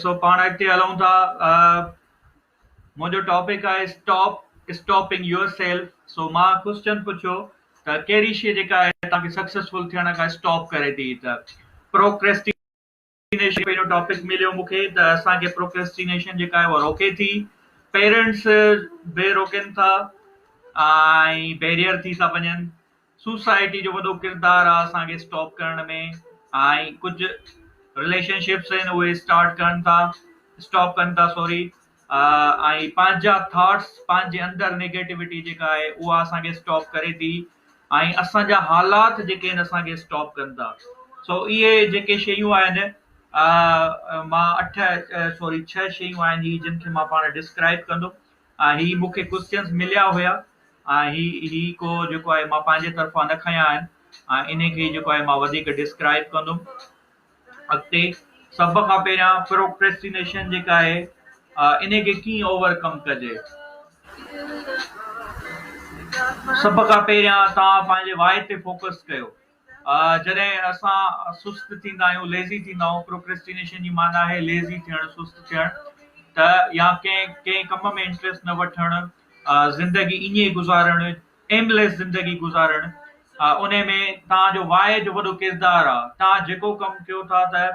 سو پاڻ اڳتي هلون ٿا. منهنجو ٽاپڪ آهي اسٽاپ اسٽاپنگ your self. سو مان ڪوسچن پڇيو ته ڪهڙي شي جيڪا آهي توهان کي سڪسيسفل ٿيڻ کان اسٽاپ ڪري ٿي ته پروڪريسٽينيشن پهريون ٽاپڪ مليو مون کي ته اسان کي پروڪريسٽينيشن جيڪا آهي اها روڪي ٿي، پيرنٽس به روڪين ٿا ۽ بيريئر ٿي ٿا وڃن. سوسائٽي جو وڏو ڪردار آ اسان کي اسٽاپ ڪرڻ ۾ ۽ ڪجهه رليشن شپس آهن اهي اسٽارٽ ڪرن ٿا اسٽاپ ڪن ٿا سوري ۽ پنهنجا ٿاٽس پنهنجي اندر نيگيٽوٽي جيڪا آهي اها اسان کي اسٽاپ ڪري ٿي ۽ اسان جا حالات جيڪي آهن اسان کي اسٽاپ ڪن ٿا. سو اهي جيڪي شيون آهن مان اٺ سوري ڇهه شيون آهن هي جن کي مان پاڻ ڊسڪرائب ڪندم ۽ هي مون کي ڪوسچنس مليا هيا ۽ هي هي ڪو جيڪو آهي مان پنهنجي طرفان نه کنيا آهن ۽ انهي کي ئي جيڪو آهي مان وڌيڪ ڊسڪرائب ڪندم اڳتي. سڀ کان پهريان پروڪريسٽينيشن جيڪا آهي انهي کي ڪيئن اوور ڪم ڪجي. سڀ کان پهريان توهان پنهنجي وائي تي فوڪس ڪيو. جڏهن اسان سست ٿيندا آهيون، ليزي ٿيندا آهيون، پروڪريسٽينيشن جي معنيٰ آهي ليزي ٿيڻ، سست ٿيڻ ته يا ڪنهن ڪنهن ڪم ۾ انٽريسٽ نه وٺڻ، زندگي ائين ئي گذارڻ، ايمليس زندگي گذارڻ، انهي ۾ توهان جو وائي جو وڏو ڪردار آهي. توهان جيڪو ڪم ڪيو ٿا ته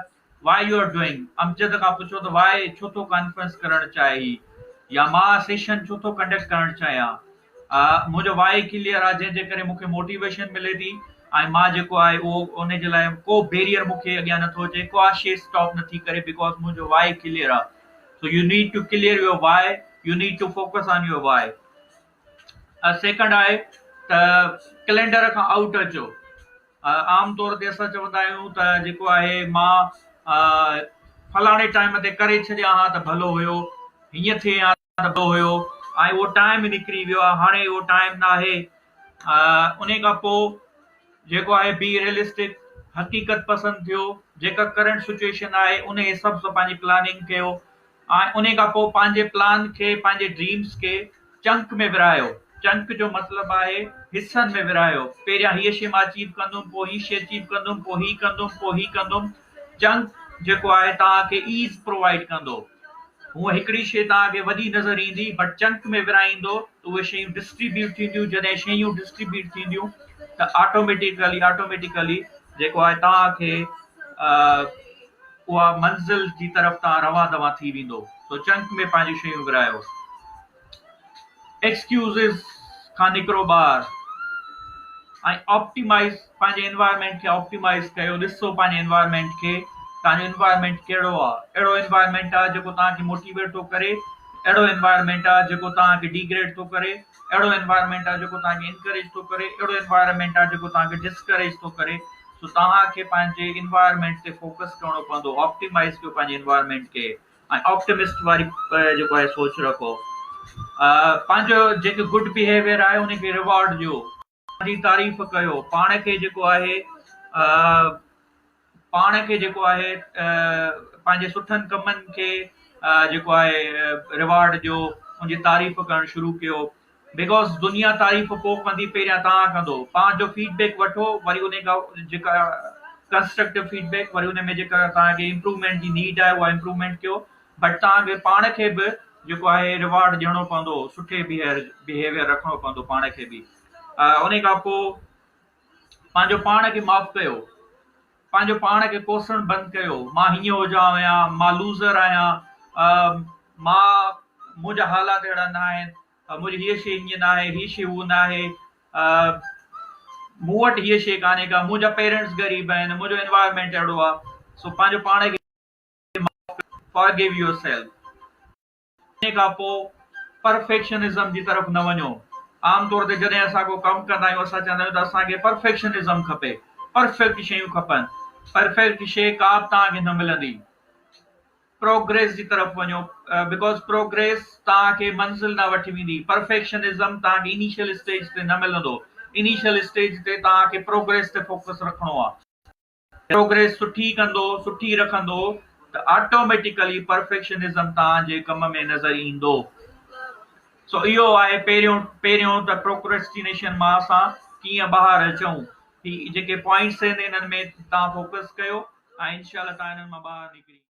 why you are doing, Amjad کان پڇو ته وائي ڇو ٿو ڪانفرنس ڪرڻ چاهي هي يا مان سيشن ڇو ٿو ڪنڊڪٽ ڪرڻ چاهيان، منهنجو وائي ڪليئر آهي جنهن جي ڪري مون کي موٽيويشن ملي ٿي ۽ مان جيڪو آهي اهو ان جي لاء ڪو بيريئر مون کي اڳيان نٿو اچي، ڪا شي اسٽاپ نٿي ڪري because منهنجو وائي ڪليئر آهي. So you need to clear your why, you need to focus on your why. Second آهي ته ڪلينڊر کان آئوٽ اچو. عام طور تي اسان چوندا آهيون ته جيڪو آهي مان فلاڻي ٽائيم تي ڪري ڇڏيان ها ته ڀلو هيو، هيئن ٿئي ها ته ڀلو هيو ۽ اهو ٽائيم نڪري ويو آهي هاڻي اهو ٽائيم ناهي. انهي کان پوء جيڪو آهي بي ريئلسٽڪ، حقيقت پسند ٿيو، جيڪا ڪرنٽ سچوئيشن آهي انهي حساب سان پنهنجي پلاننگ ڪيو ۽ انهي کان پوء پنهنجي پلان کي پنهنجي ڊريمز کي چنڪ ۾ ورهايو. چنڪ جو مطلب آهي حصن ۾ ورهايو. پهريان هيء شيء مان اچيو ڪندم، پوء هي شيء اچيو ڪندم، پوء هي ڪندم، پوء هي ڪندم. چنڪ جيڪو آهي توهان کي ايز پرووائيڊ ڪندو. هونء هڪڙي شيء توهان کي وڏي نظر ايندي بٽ چنڪ ۾ ورهائيندو ته اهي شيون ڊسٽريبيوٽ ٿينديون. جڏهن شيون ڊسٽريبيوٽ ٿينديون ته آٽوميٽيڪلي آٽوميٽيڪلي جيڪو آهي توهان کي اها منزل جي طرف توهان روان دوان ٿي ويندو. سو چنڪ ۾ پنهنجون شيون ورهايو. ايڪسڪيوزز کان نڪرو ٻاهر ۽ آپٽيمائز پنهنجي انوائرمينٽ کي آپٽيمائز ڪيو. ڏسو پنهنجي انوائرمينٽ کي توهان جو انوائرمينٽ ڪهڙو آهي. اهڙو انوائرمينٽ آهي جيڪو توهان کي موٽيويٽ ٿو ڪري، اهڙو انوائرمينٽ آهي جيڪو توهان کي ڊيگريڊ ٿو ڪري، اهڙو انوائرمينٽ آهي جيڪو توهان کي انڪريج ٿو ڪري، اهڙو انوائرمينٽ آهي جيڪو توهان کي ڊسڪريج ٿو ڪري. سو توهان کي پنهنجي انوائرمينٽ تي فوڪس ڪرڻو پوندو. آپٽيمائز ڪيو پنهنجي انوائرمينٽ کي ۽ آپٽمسٽ واري جيڪو آهي سوچ رکو. پنهنجو جيڪو گڊ بيهيويئر آهي ان کي ريوارڊ ڏيو. پنهنجي تعريف ڪيو. پاڻ کي جيڪو آهي پاڻ کي جيڪو آهي پنهنجي سٺن ڪمن کي جيڪو آهي ريوارڊ ڏيو، ان جي تعريف ڪرڻ شروع ڪيو. Because دنيا تعريف پوء ڪندي پهريان توهان ڪندو. پنهنجو فيڊ بيڪ وٺو وري انهي کان جيڪا ڪنسٽرڪٽو فيڊ بيڪ وري ان ۾ جيڪا توهان کي امپروومينٽ جي نيڊ آهي اها امپروومينٽ ڪيو بٽ توهان کي پاڻ کي به جيڪو آهي ريوارڊ ڏيڻو پوندو سٺي بيهيويئر رکڻو پوندو پاڻ کي به. انهي کان پوء پنهنجو پاڻ کي معاف ڪيو. پنهنجو پاڻ کي ڪوسڻ بند ڪيو. مان هيئن هجان آهيان، مان لوزر آهيان، مان منهنجا حالات اهڙا نه آهن، منهنجي هيء شيء هيئن نه آهي، هيء شيء هوء نه آهي، مون وٽ هيء شيء ڪانهي ڪا، منهنجا پيرنٽس غريب آهن، منهنجو انوائرمينٽ اهڙو آهي. سو پنهنجو پاڻ کي معاف ڪيو، Forgive yourself. انهيء کان پوء پرفيڪشنزم جي طرف نه وڃو. عام طور تي جڏهن اسان ڪو ڪم ڪندا آهيون اسان چوندا آهيون ته اسان کي پرفيڪشنزم کپي، پرفيڪٽ شيون کپن. پرفيڪٽ شيء ڪا به توهان کي نه ملندي. پروگريس جي طرف وڃو because progress توهان کي منزل ڏانهن وٺي ويندي. پرفيڪشنزم توهان کي انيشل اسٽيج تي نه ملندو. انيشل اسٽيج تي توهان کي پروگريس تي فوڪس رکڻو آهي. پروگريس سٺي ڪندو، سٺي رکندو ته آٽوميٽيڪلي پرفيڪشنزم توهان جي ڪم ۾ نظر ايندو. سو اهو آهي پهريون پهريون ته پروڪريسٽينيشن مان اسان ڪيئن ٻاهر اچون. هي جيڪي پوائنٽس آهن انهن ۾ توهان فوڪس ڪيو ۽ انشاء الله توهان انهن مان ٻاهر نڪري.